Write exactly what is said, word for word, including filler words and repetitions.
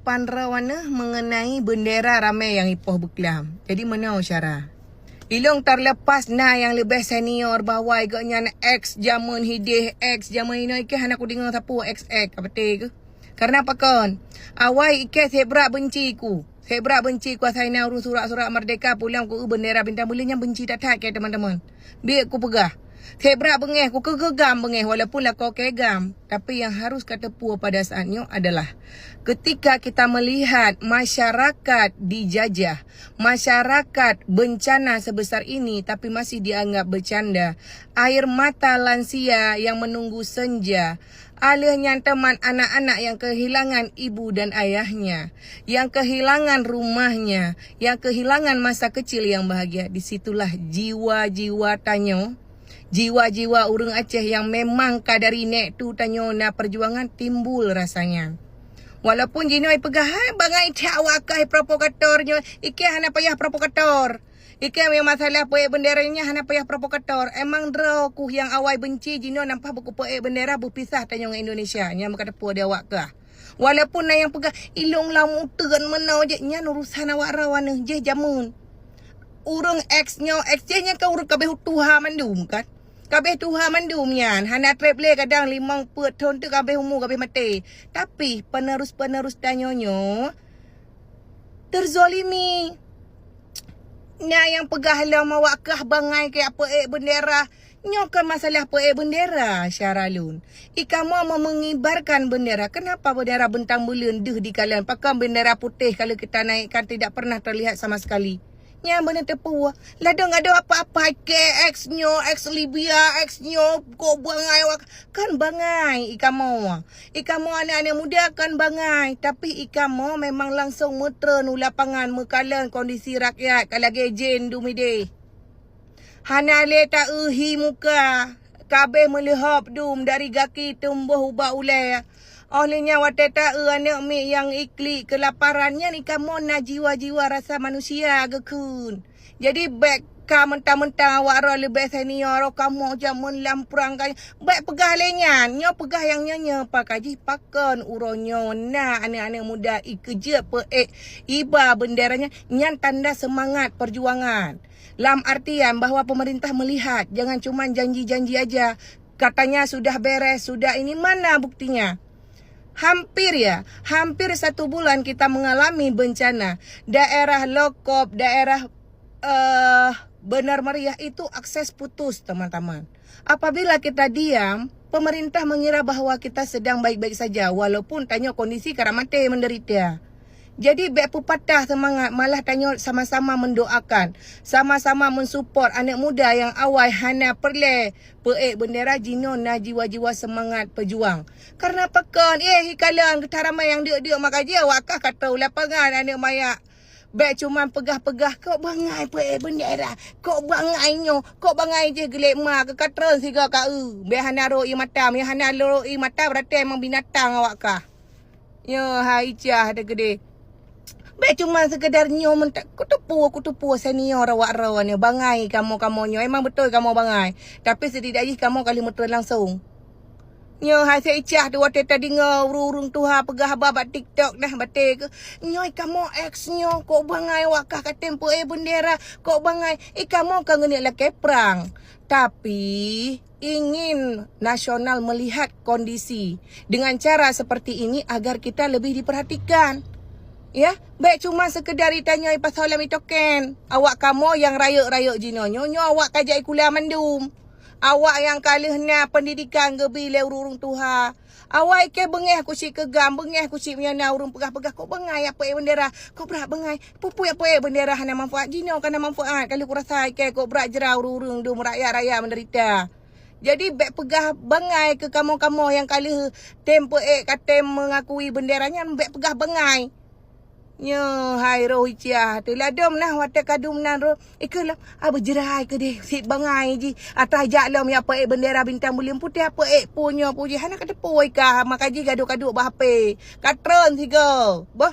Panrawaneuh mengenai bendera ramé nyang ipoh beuklam. Jadi meunoe cara. Ilong terlepas na nyang leubeh senior bahwa gobnyan ex jameun hideh, ex jameun inoe, ikeh hana kudeungoe sapeue ex-ex, ka beutôi keuh? Karena pakon? Awai ikeh sebrak benci ku. Sebrak benci ku asai na ureuëng surak-surak merdeka pulang ku bendera bintang buleuen nyan benci that-that keu teman-teman. Biek ku peugah. Sebrak beungéh ku keugeugam beungéh walaupun lakoe keu gam. Tapi yang harus ka teupeue pada saat nyoe adalah ketika kita melihat masyarakat dijajah, masyarakat bencana sebesar ini tapi masih dianggap bercanda. Air mata lansia yang menunggu senja. Aleuh nyan teuma anak-anak yang kehilangan ibu dan ayahnya, yang kehilangan rumahnya, yang kehilangan masa kecil yang bahagia. Di situlah jiwa-jiwa tanyoe, jiwa-jiwa ureuëng Aceh yang memang ka dari nek tu tanyoe na perjuangan timbul rasa nyan. Walaupun jinoe ipeugah, "Hai, bangai that awak kah provokator nyoe," ikeh hana payah provokator. Ikeh nyang masalah peuék bendera nyan hana payah provokator. Emang droe kuh nyang awai benci jinoe nampak beuku peuék bendera beupisah tanyoe ngon Indonesia. Nyan meuka teupeue di awak kah. Walaupun na nyang peugah, "Ilong lam uteuen meunoe jih," nyan urusan awak droe aneuëk jih jameun. Ureuëng ex nyoe, ex jih nyan kan ureuëng kabeh tuha mandum kan. Kabeh tuha mandum nyan, hana treb lé kadang limong peuet thon tu kabeh umu kabeh maté. Tapi penerus-penerus tanyoe nyoe terzolimi. Na nyang peugah lom awak kah bangai keu peuék bendera. Nyoe kan masalah peuék bendera, syara lôn. Ikamoe memengibarkan bendera. Kenapa bendera bintang buleuen deuh dikalon? Pakon bendera putéh kalau kita naikkan tidak pernah terlihat sama sekali? Nyan beuna teupeue. Ladong adoe apa-apa, ke ex nyoe, ex Libya, ex nyoe, kok bangai awak. Kan bangai ikamoe. Ikamoe aneuk-aneuk muda kan bangai, tapi ikamoe memang langsung meutreun u lapangan meukalon kondisi rakyat ka lagée jén dum ideh. Hana lé ta-eu hi muka, kabeh meuleuhob dum dari gaki teumbôh ubak ulée. Óh lheueh nyan watée ta-eu aneuk miet nyang iklik keulaparan nyan ikamoe na jiwa-jiwa rasa manusia geukheun. Jadi bék ka mentang-mentang awak droe leubeh senior, oh kamoe jameun lam prang ka, bék peugah lé nyan. Nyoe peugah nyang nyoe-nyoe, pakajih pakon uroe nyoe na aneuk-aneuk muda ikeujeuet peuék iba bendera nyan, nyan tanda semangat perjuangan. Lam artian bahwa pemerintah melihat, jangan cuman janji-janji aja. Katanya sudah beres, sudah ini, mana buktinya? Hampir ya, hampir satu bulan kita mengalami bencana. Daerah Lokop, daerah eh Benar Meriah itu akses putus, teman-teman. Apabila kita diam, pemerintah mengira bahwa kita sedang baik-baik saja, walaupun tanyoe kondisi karab maté menderita. Jadi bék peupatah seumangat, malah tanyoe sama-sama mendoakan, sama-sama mensupport aneuk muda nyang awai hana peureulée peuék bendera, jinoe na jiwa-jiwa seumangat peujuang. Kareuna pakon, eh, hikalon geuta ramai nyang deuk-deuk maka jih awak kah ka troh u lapangan aneuk manyak. Bék cuman peugah-peugah, "Kok bangai peuék bendera, kok bangai nyoe, kok bangai jih geulék ma keu ka treun sigoe ka eu." Bék hana rô ié mata, meunyo hana rô ié mata berarti emang binatang awak kah. Nyoe hai cah teukeudeh. Bék cuma sekedar nyoe meuta-, kuteupue, kuteupue senior awak droe nyoe bangai kamoe-kamoe nyoe. Emang beutôi kamoe bangai. Tapi setidak jih kamoe ka lheueh meutreun langsong. Nyoe hai si cah tu watée tadeungoe ureuëng-ureuëng tuha peugah haba bak TikTok nah batée keuh. Nyoe kamoe ex nyoe kok bangai awak kah ka tem peuék bendera, kok bangai. Eh, kamoe ka ngeuneuk lakée prang. Tapi ingin nasional melihat kondisi dengan cara seperti ini agar kita lebih diperhatikan. Ya, bék cuma sekedar itanyoe pasal lam itoken. Awak kamoe nyang rayeuk-rayeuk jinoe nyoe, nyoe awak ka jak ikula mandum. Awak nyang ka lheueh na pendidikan geubi lé ureuëng-ureuëng tuha. Awai keu beungéh kucik keu gam, beungéh kucik meunyo na ureuëng peugah-peugah, "Kok bangai peuék bendera, kok brat bangai." Peue-peue peuék bendera hana manfaat, jinoe ka na manfaat. Ka lheueh kurasa ikée kok brat jra ureuëng-ureuëng dum rakyat-rakyat menderita. Jadi bék peugah bangai keu kamoe-kamoe nyang ka lheueh tem peuék ka tem mengakui bendera nyan, bék peugah bangai. Nyoe hai roh iciah teuladom nah watée kadum nan roh. Ikeu lom, ah, beujrai keudeh sit bangai jih. Atra jak lom ya peuék bendera bintang buleuen putéh, peuék punyoe puji hana ka teupui kah maka jih gadôh-gadôh bak H P. Ka treun sigoe. Boh.